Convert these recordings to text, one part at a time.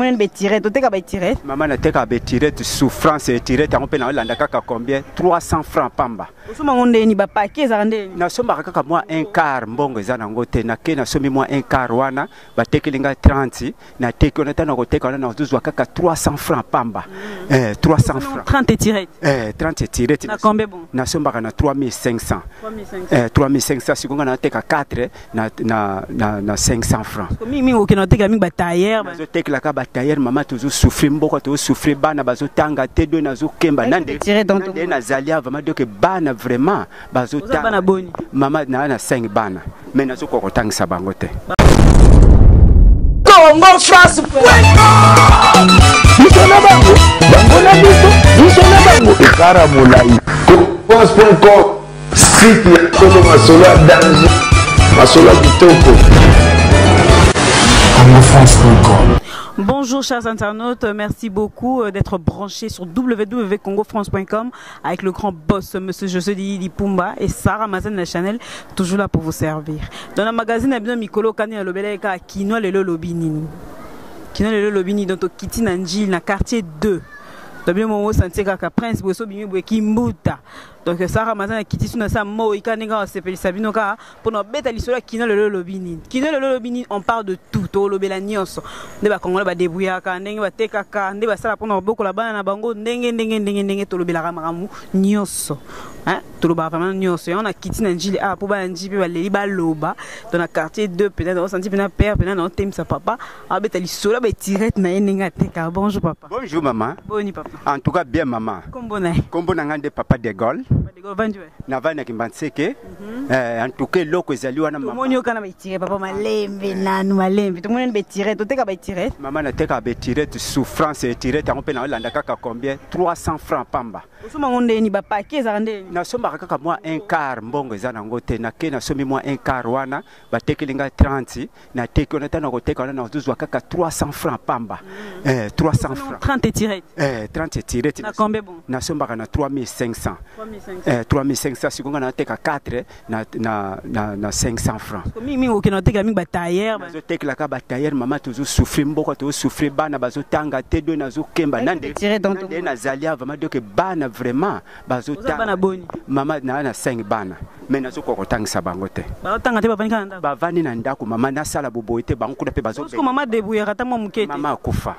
Tomoni betirette, oteka betirette? Mama, natekaka betirette, souffrance. Etirette yango mpe naolanda kaka combien? 300 francs pamba. Osomba ngo ndeni? Bapake ezalaka ndeni? Nasombaka kaka mwa un quart, mbongo eza nango te. Nake nasombi mwa un quart wana, batekeli ngai 30, nateki wana. Ntango nakoteka wana, nazozwa kaka 300 francs pamba. 300 francs. 30 etirette? 30 etirette. Na combien bon? Nasombaka na 3500. 3500. 3500, sikoyo nga nateka 4 na 500 francs. Mingi mingi okende oteka mingi batailleur? Nazotekelaka batailleur, mama. Tozosouffrir mboka, tozosouffrir, bana bazotanga te. Do nazokemba nande nazali awa vraiment, donc bana vraiment bazotanga. Bana boni? Mama, naa na 5 bana, mais nazokoka kotangisa bango te. Congo France. Biso na bango, bango na biso, biso na bango, ekara molai. France.com, site ya solo, masolo ya danger, masolo ya kitoko. congofrance.com. Bonjour chers internautes, merci beaucoup d'être branchés sur www.congofrance.com avec le grand boss Monsieur José Didi Pumba et Sarah Mazen la Chanel, toujours là pour vous servir. Dans la magazine na mikolo kani alobeleka Kinois lelo lobi nini. Kinois lelo lobi nini, donc tokiti na Njili na quartier 2. Donc bien mo sentir kaka prince boso bimi boye kimbuta. Donc Sarah Mazen akiti suna sa mo ikani nga sepelisa bino ka pour beta lisolo Kinois lelo lobi nini. Kinois lelo lobi nini, on parle de tout, tolobela nyonso. Nde ba Congolais ba débrouillaka, ndenge batekaka, nde basala mpona kobokola bana na bango, ndenge ndenge ndenge ndenge tolobelaka makambo nyonso. Hein? Tolobaka vraiment nyonso. Yango na kiti na Njili ah po bana Njili mpe baleli baloba. Donc na quartier 2 peut-être osenti mpena père mpena na otemisa papa abeta lisolo ba etirette na ye ndenge ateka. Bonjour papa. Bonjour maman. Boni papa? En tout cas bien, maman. Kombo na ye? Kombo na ngai nde papa de Gaulle. Ovandi we? Navandi na Kimbanseke. En tout cas eloko ezali wana, mama. Tomoni oka na baetirette, papa. Malembe nanu, malembe. Tomoni baetirette, oteka baetirette? Mama, natekaka betirette, souffrance. Etirette yango mpe naolanda kaka combien? 300 francs pamba. Osomba ngo ndeni? Bapake ezalaka ndeni? Nasombaka kaka mwa un quart, mbongo eza nango te. Nake nasombi mwa un quart wana, batekeli ngai 30, nateki wana. Ntango nakoteka wana, nazozwa kaka 300 francs pamba. 300 francs. 30 etirette? 30 etirette. Na combien bon? Nasombaka na 3500. 3500. 3500, sikoyo nga nateka 4 na 500 francs. Mingi mingi okende oteka mingi batailleur? Nazotekelaka batailleur, mama. Tozosouffrir mboka, tozosouffrir, bana bazotanga te. Do nazokemba nande nazali awa vraiment, donc bana vraiment bazotanga. Bana boni? Mama, naa na 5 bana, mais nazokoka kotangisa bango te. Bazotanga te, bavandi kaka na ndako? Bavandi na ndako, mama. Nasala boboye te, bango kuna mpe bazo Mama débrouillaka ata mwa moke te? Mama akufa.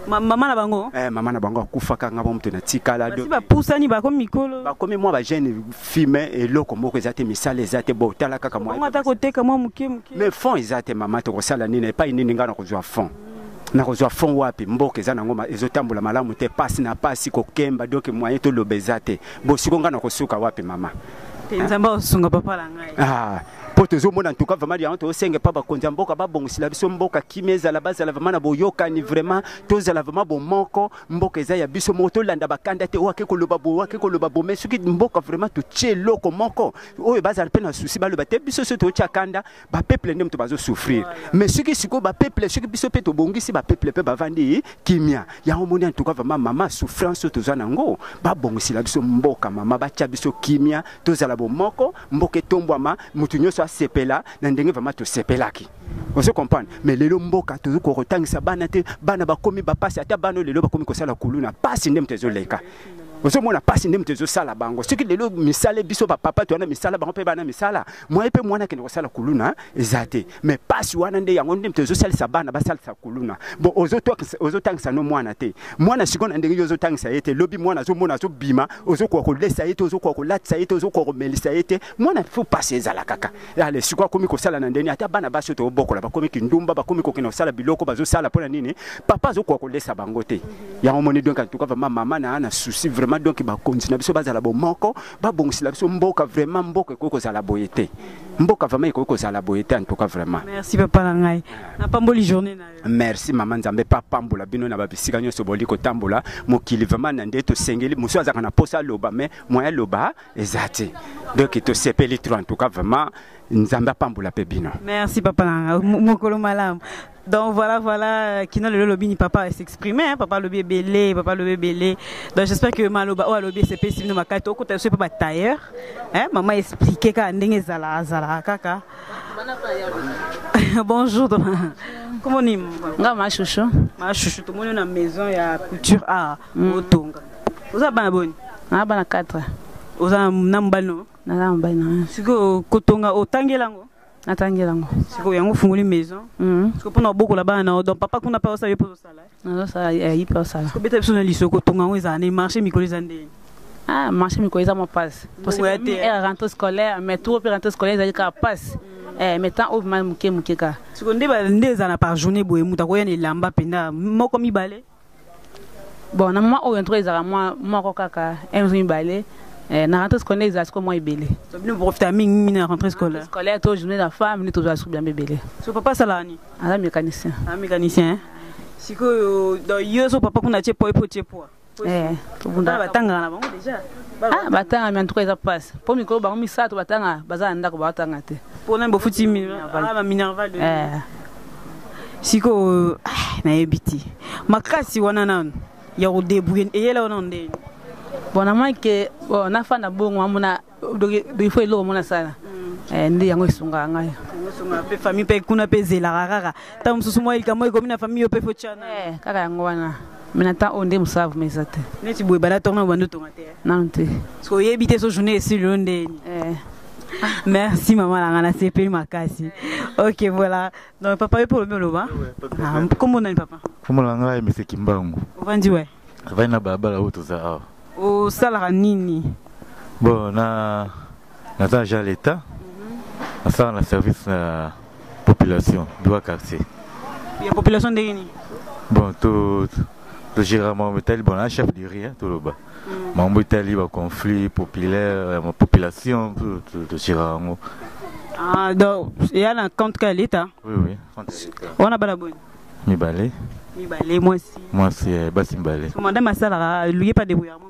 Mama na bango? Mama na bango akufaka, nga bo moto natikala. Basi bapusani, bakomi mikolo? Bakomi mwa bajeune fille, mais eloko moko eza te, misala eza te. Bo tala kaka. Mwa ata koteka mwa moke moke. Mais fond eza te, mama. Tokosala nini? Epai nini nga nakozwa fond? Nakozwa fond wapi? Mboka eza nango ezotambola malamu te, pasi na pasi, kokemba, donc moyen toloba eza te. Bo siko nga nakosuka wapi, mama? Nzambe akosunga, papa na ngai. Ah, mpo tozomona en tout cas vraiment yango tozosenga epa bakonzi ya mboka babongisela biso mboka, kimia ezala, bazala vraiment na boyokani, vraiment tozala vraiment bomoko. Mboka eza ya biso moko, tolanda bakanda te, oyo ake koloba boye, oyo ake koloba boye. Mais soki mboka vraiment totie eloko moko oyo, bazala mpe na souci, baloba te biso so totia kanda, bapeuple nde moto bazosouffrir. Mais soki sikoyo bapeuple, soki biso mpe tobongisi, bapeuple mpe bavandi kimia. Yango moni en tout cas vraiment, mama, souffrance oyo toza nango, babongisela biso mboka, mama, batia biso kimia, tozala bomoko, mboka etombwama, motu nyonso asepela na ndenge vraiment tosepelaki. Ozo comprendre? Mais lelo mboka tozokoka kotangisa bana te, bana bakomi bapasi. Ata bana oyo lelo bakomi kosala kuluna, pasi nde moto ezoleka. Ozomona pasi nde moto ezosala bango. Soki lelo misala, biso bapapa towana misala, bango mpe bana misala, moye mpe mwana akende kosala kuluna eza te. Mais pasi wana nde yango nde moto ezosalisa bana basalisa kuluna. Bon, ozotangisa no mwana te. Mwana sikoyo na ndenge yo ozotangisa ye te, lobi mwana azomona, azobima, ozokoka kolesa ye te, ozokoka kolatisa ye te, ozokoka komelisa ye te. Mwana fo pasi ezala kaka. Ale sikoyo akomi kosala na ndeni. Ata bana basi oyo tobokola bakomi kindumba, bakomi kokende kosala biloko bazosala. Mpo na nini? Papa azokoka kolesa bango te. Yango moni, donc en tout cas vraiment, mama, na souci vraiment. Donc bakonzi na biso bazala bomoko, babongisela biso mboka. Vraiment mboka ekoki kozala boye te, mboka vraiment ekoki kozala boye te, en tout cas vraiment. Merci papa na ngai, napamboli journée na yo. Merci mama, Nzambe mpe apambola bino na babisika nyonso boli kotambola mokili. Vraiment na nde tosengeli, mosu azalaka na posa aloba, mais moyen aloba eza te. Donc tosepeli trop, en tout cas vraiment, Nzambe apambola mpe bino. Merci papa na ngai, mokolo malamu. Donc voilà, voilà, Kinois lelo lobi nini, papa s'exprimer, hein, papa lobi ebele, papa lobi ebele. Donc j'espère que maloba oyo alobi esepesi bino makati. Okota so pa tailleur, hein, maman expliquer kaka ndenge ezala azala kaka. Bonjour. Comment ni? Nga ma chouchou. Ma chouchou, tout le monde na maison ya couture a otonga. Oza bana boni? Na bana 4. Oza na mobali no? Naza mobali na. Sikoyo kotonga otangela yango? Natangela yango. Sikoyo yango ofungoli maison. Sikoyo mpona obokola bana na yo, donc papa kuna mpe osala, yo mpe ozosala? Nazosala, ye mpe osala. Sikoyo beta biso na liso, kotonga yango ezala na marché mikolo eza ndenge? Ah, marché mikolo eza mwa mpasi. Rentrée scolaire, mais tour mpe rentrée scolaire ezali kaka mpasi. Mais temps oyo vraiment moke moke kaka. Sikoyo nde ezala na par journée boye, moto akoya na elamba mpenza moko, mibale? Bon, na moment oyo en tout cas ezalaka mwa moko kaka, un mibale. Na rentrée scolaire ezala sikoyo mwa ebele. Bino profita mingi mingi na rentrée scolaire? Scolaire to journée la femme nde tozala suku bilamba ebele. So papa asalaka nini? Aza mécanicien. Aza mécanicien. Sikoyo donc yo so papa kuna atie poa, epo tie poa? Tobunda. Batangaka na bango déjà? Ah, batanga, mais en tout cas eza mpasi mpo mikolo bango misato batanga, baza na ndako, baotanga te. Mpona bofuti minerval? Sikoyo nayebi te, makasi wana nanu ya kodébrouiller eyela wana ndeni? Bon, namoni ke bon, nafanda bongo, amona donc il faut eloko mona sala nde yango esungaka ngai. Esungaka mpe famille mpe kuna mpe ezelaka kaka ntango mosusu mwa likambo ekomi na famille, yo mpe fo tiana. Kaka yango wana, mais na temps oyo nde mosala vraiment eza te. Neti boye banda ntongo banda otonga te? Nanu te. Parce oyebi te so journée esili yo ndeni. Merci mama na nga, nasepeli makasi. Ok, voilà. Donc papa, yo mpe olobi, oloba kombo nani, papa? Kombo na ngai Mese Kimbangu. Ovandi we? Avandi na balabala oyo toza awa. Osalaka nini? Bon, na naza agent l'état, nasala na service na population, bureau quartier. Ya population ndenge nini? Bon, to togéra makambo etali, bon, na chef de rue, toloba makambo etali baconflit populaire ya population, togéra yango. Ah, donc eya na compte ka ya l'état? Oui. Wana bana boni? Mibale. Mibale, mwasi? Mwasi, basi mibale. Madame asalaka luye pa débrouillard moke?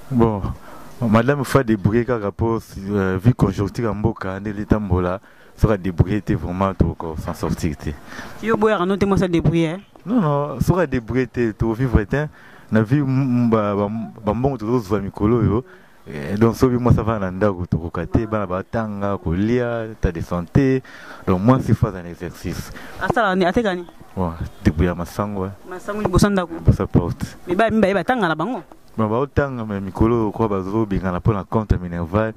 Bon, madame fa débrouiller kaka mpo vie conjoncture ya mboka nde litambola, soki adébrouiller te, vraiment toko s'en sortir te. Yo boyaka no te mwasi adébrouiller? Non, soki adébrouiller te, tovivre te na vie. Bambongo tozozwa mikolo oyo, donc soki mwasi avanda na ndako, tokoka te, bana batanga, kolia, état de santé, donc mwasi fo aza na exercice. Asalaka nini, ateka nini? Bon, débrouiller masango. Masango liboso ndako? Liboso porte. Mibale mibale batanga na bango? Bon, baotanga, mais mikolo oyo kwa bazobengana mpona compte minerval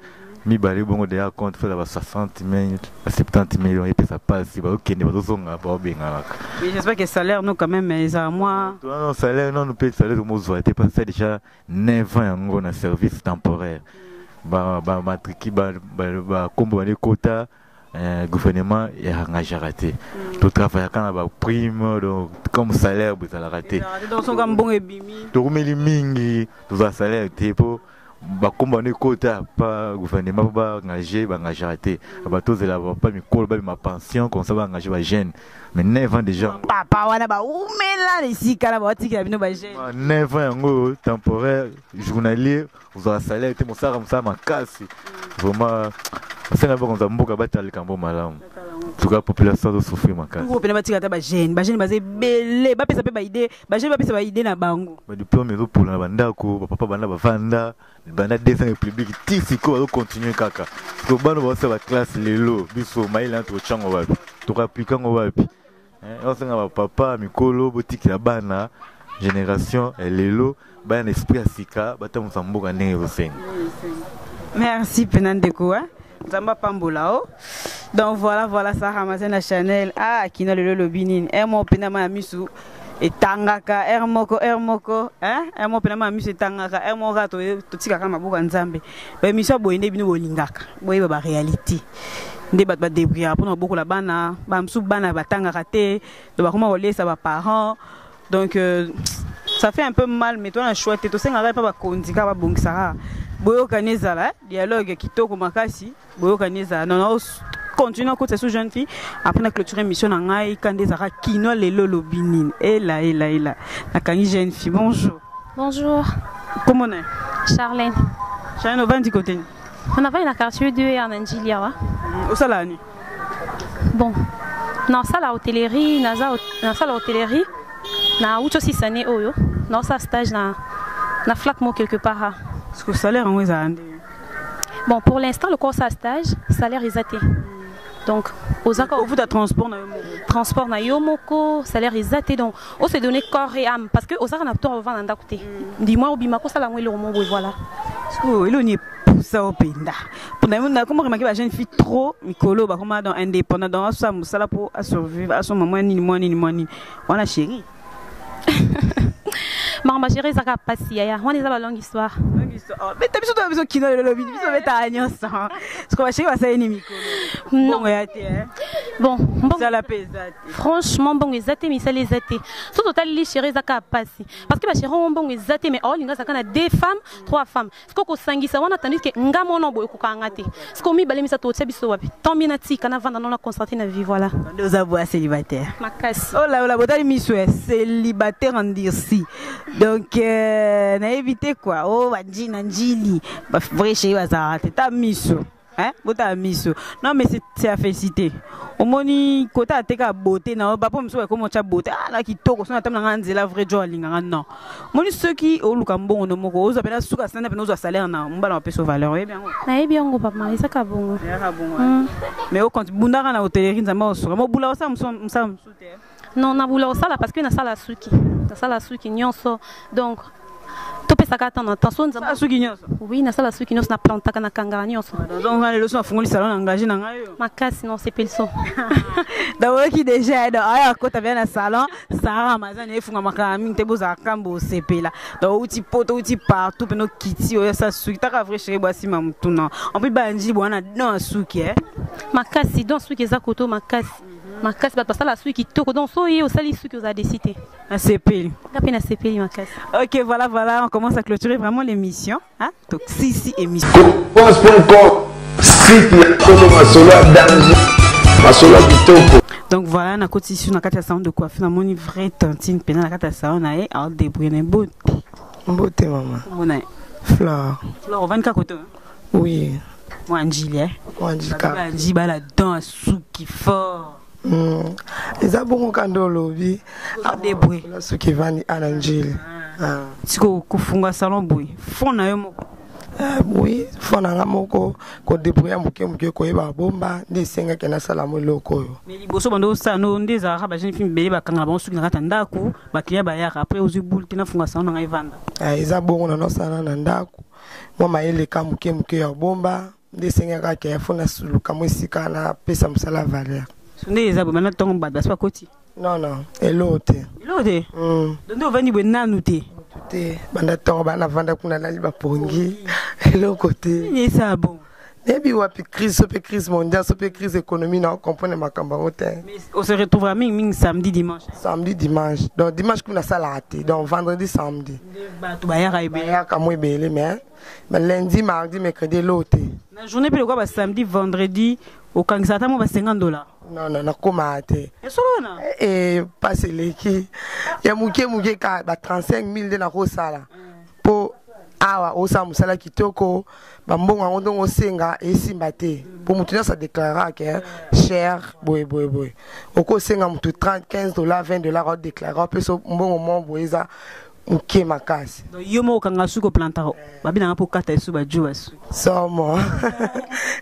mibale bongo deya compte feza ba 60 000, ba 70 000, epesa mpasi, bazokende, bazozonga, baobenganaka. Mais j'espère que salaire no quand même ezala mwa? Non, salaire nanu mpe, salaire tomozwa te, parce que déjà 9 ans yango na service temporaire, bamatriki, bakombo bandi ekota, gouvernement engageaka te, totravaillaka na baprime, donc comme salaire bozalaka te. Soka mbongo ebimi? Tokomeli mingi, tozala salaire te mpo bakombo wana ekota pa gouvernement mpo baengage, baengageaka te, bato ozela pa mikolo babima pension, comme ça baengage bajeune, mais 9 ans déjà. Papa wana baumela na esika na bawatikela bino bajeune. 9 ans yango temporaire, journalier, ozwaka salaire te, mosala mosala makasi vraiment. Basenga bakonza mboka batala likambo malamu, tuka population azosouffrir makasi. Pene batika ata bajeune, bajeune baza ebele, bapesa mpe baidées, bajeune bapesa baidées na bango. Badiplôme ezopola na bandako, bapapa banda bavanda banda deuxième république ti sikoyo, bazocontinue kaka. Sikoyo bana baosala baclasse lelo, biso mayele na tokotyango wapi, tokoaplike yango wapi? Osenga bapapa mikolo botikela bana génération lelo, baya na esprit ya sika, batambusa mboka ndenge ezosenga. Merci pena ndeko, Nzambe apambola o. Donc voilà, ça ramasse na Chanel. Ah, kino lelo lobi nini? Heure moko mpena ma ya misu etangaka, heure moko, heure moko, heure moko mpena ma ya misu etangaka, heure moko kaka totikaka maboko ya Nzambe. Baémission ya boye nde bino bolingaka boyeba baréalité nde bato badébrouillaka mpona kobokola bana. Bamosusu bana batangaka te, donc bakoma kolesa baparent, donc ça fait un peu mal, mais toza na choix te. Tosengaka mpa bakonzi kaka babongisaka, boyokani ezala, dialogue kitoko makasi, boyokani ezala. Non, continue akotisa so jeune fille, après na clôture émission na ngai. Kanda ezalaka kino lelo lobi nini? Ela ela ela, nakangi jeune fille. Bonjour. Bonjour. Kombo na? Charlène. Charlène, ovandi kote nini? On avandi na quartier 2 ya na Njili awa. Osala nini? Bon, nasala hôtellerie, naza nasala hôtellerie, na uti osisa année oyo, naosala stage na flat mo quelque part. Parce que salaire yango ezala ndenge? Bon, pour l'instant, lokola osala stage, salaire eza te, donc Ozaka ofuta transport na yo moko. Transport na yo moko, salaire eza te, donc o se donner corps et âme parce que ozaka na to ovanda ndako te. Du moins obima kosala yango eloko moko boye, voilà. Sikoyo eloko nini epusa yo mpenza mpona nakoma remake ba jeune fille trop mikolo bakoma dans indépendant, donc asala mosala mpo asurvivre, asomba mwa nini mwa nini mwa nini wana, chérie. Makambo chérie ezaka pasi, yaya, wana eza ba longue histoire. Beta biso to biso kino lelo lobi biso betaka nyonso siko bachéri basali nini mikolo? Mbongo ya te? Bon. Mosala mpe eza te? Franchement, mbongo eza te, misala eza te. So totaleli chéri, eza kaka pasi parce que bachéri yango, mbongo eza te, mais aolinga azalaka na deux femmes, trois femmes. Siko kosangisa wana, tandis que nga mona boye ekokanga te. Siko mibale, misato, otia biso wapi? Tant mieux natika, navanda no, na concentré na vie, voilà. Nde oza boya célibataire? Makasi. Ola ola, botali miso ya célibataire endurci, donc nayebi te quoi. O banji na njili, vrai chéri bazalaka te. Ta miso, hein, botala miso. Non, mais c'est à féliciter. Omoni kota ateka beauté na bapo mosusu bakoma otya beauté, ah, na kitoko so natamela nga nzela, vrai jo alinganga. Non, omoni, soki oluka mbongo no moko, ozwa mpena suka sina mpena ozwa salaire na mobala, mapesa valeur, oyebi yango. Nayebi yango, papa, ezaka bongo. Ezaka bongo, mais okonti bundaka na hôtellerie, Nzambe osuka mobula, osala mosala mosusu te? Non, nabula osala parce que nasala suki, nasala suki nyonso, donc topesaka ata na temps so Nzambe. Suki nyonso? Oui, nasala suki nyonso, naplantaka, nakangaka nyonso. Donc nga lelo so nafungoli salon, na engagé na ngai oyo. Makasi, non, sepeli so. Donc oyoki déjà, donc aya akota bia na salon Sara Amazon, efungamaka mingi te, bozala kambo, osepela. Donc outi poto, outi partout mpena okiti oyo asa suki taka vrai chéri, bwasima motuna. En plus banji bwana don asuki, eh? Makasi, donc suki eza koto makasi makasi, bato basala suki kitoko, donc so ye osali suki, ozala desi te. Nasepeli. Nga mpe nasepeli makasi. Ok, voilà, voilà, on commence à clôturer vraiment l'émission, hein? Donc si si émission. France.com, site ya solo, masolo ya danger, masolo ya kitoko. Donc voilà, nakoti su na kati ya salon de coiffure, namoni vraie tantine mpena na kati ya salon na ye, aodébrouille na mbote. Mbote, mama. Kombo ye? Flore. Flore, ovandi kaka kote? Oui. Mwa njili, eh? Mwa njili kaka. Banji bala don suki fort. Eza bongo ka nde olobi. Débrouille. Soki evandi ana njili. Siko kofunga salon boye, fond na yo moko? Oui, fond na nga moko, kodébrouille moke moke, koyeba bomba nde esengaki nasala mo eloko oyo. Mais liboso bando osala no nde ezalaka bajeune fille mibele bakangaka bango suki na kati ya ndako, baclient bayaka. Après ozwi bule te, nafunga salon na ngai, evanda. Eza bongo, na nosala na ndako, mwa mayele ka moke moke ya bomba nde esengaka ke fo nasuluka mo esika napesa mosala valeur. So nde eza boye, bana ntongo bato basi bakoti? Non, eloko te. Eloko te? Donc nde ovandi boye, nanu te? Te, banda ntongo bana navanda kuna, nalali bapongi, eloko te. Nini esala bon? Nayebi wapi crise, so mpe crise mondiale, so mpe crise économie, na comprendre makambo yango te. On se retrouvera mingi mingi samedi, dimanche? Samedi, dimanche. Donc dimanche kuna nasalaka te, donc vendredi, samedi. Bato bayaka ebele? Bayaka mo ebele, mais lundi, mardi, mercredi, eloko te. Na journée mpe lokwa basamedi, vendredi, okangisa ata mo ba 50 $? Non, nakomaka te. Esolo wana? E pasi eleki ya moke moke ka ba 35 000 nde nakosala, mpo awa osala mosala kitoko, bambongo yango ndongo osenga esimba te, mpo motu nyonso adéclaraka ke cher boye boye boye. Okosenga motu 30, 15 $, 20 $, aodéclare, opesa mbongo mo boye, eza moke makasi. Donc yo moko okanga suki, oplantaka, babinanga mpo okata esu bajo basuki? Somo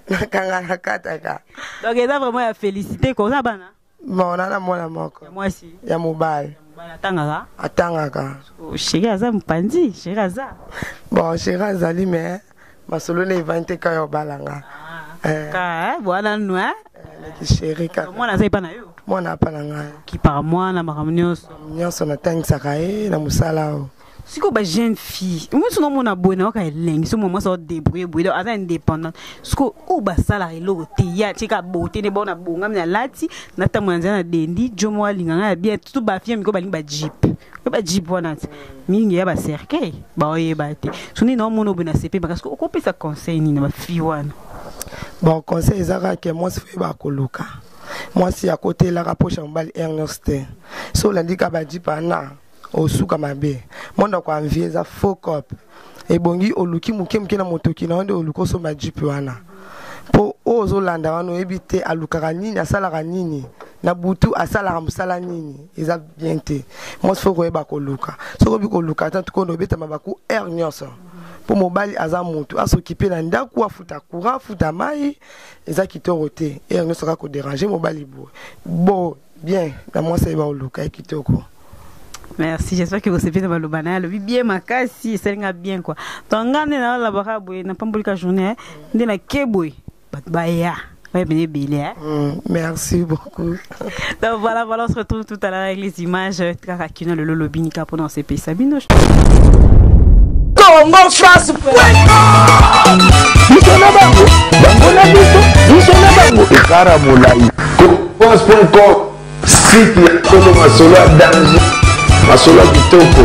nakanga, nakataka. Donc eza vraiment ya félicité ko. Oza bana? Bon, na mwana moko. Ya mwasi? Ya mobali. Atangaka? Atangaka. Chéri aza mopanzi, chéri aza? Bon, chéri azali, mais masolo na evandi te, kaka obalanga. Ka bwana nnu? Neti chéri kaka. Mwana aza epa na yo? Mwana apa na ngai. Kipaka mwana makambo nyonso? Nyonso, natangisaka ye na mosala oyo. Sikoyo bajeune fille mosu nomona boye, nayoka elengi so mwa mwasi aodébrouille boye, donc aza indépendante. Sikoyo oyo basalaka eloko te, ye atieka bote nde bona bongami, nalati, natambola na nzela na dendi jo moko alinga ngai ya bien. Tutu bafille miko balingi bajeep, oyo bajeep wana ti mingi ya bacercueil, baoyeba te. So nde naomona oyo boye na sepe makasi. Okopesa conseil nini na bafille wana? Bon, conseil eza kaka ke mwasi fo yeba koluka. Mwasi akotelaka poche ya mobali heure nyonso te. So olandi kaka bajeep ana, osuka mabe. Mondo akoenvie, eza faux cop. Ebongi oluki moke moke na motoki na yo nde oluki osomba jeep wana, mpo oyo ozolanda wana oyebi te alukaka nini, asalaka nini na butu, asalaka mosala nini. Eza bien te. Mwasi fo koyeba koluka. Soki oyebi koluka ata tukondo, obetama baku heure nyonso. Mpo mobali aza motu asokipe na ndako, afuta courant, afuta mai, eza kitoko te. Heure nyonso kaka koderange mobali boye bo bien na mwasi ayeba koluka ye kitoko. Merci, j'espère que vous savez na baloba na alobi bien makasi, esalinga bien quoi. Donc nga nde nalabaka boye napambolika journée nde na ke boye bato baya baya pene ebele hein. Merci beaucoup. Donc voilà, voilà, on se retrouve tout à l'heure avec les images kaka kino lelo lobinika mpona osepelisa bino. Congo France. Biso na bango, bango na biso, biso na bango ekara molai. France.com, site ya solo, masolo ya danger, masolo ya kitoko.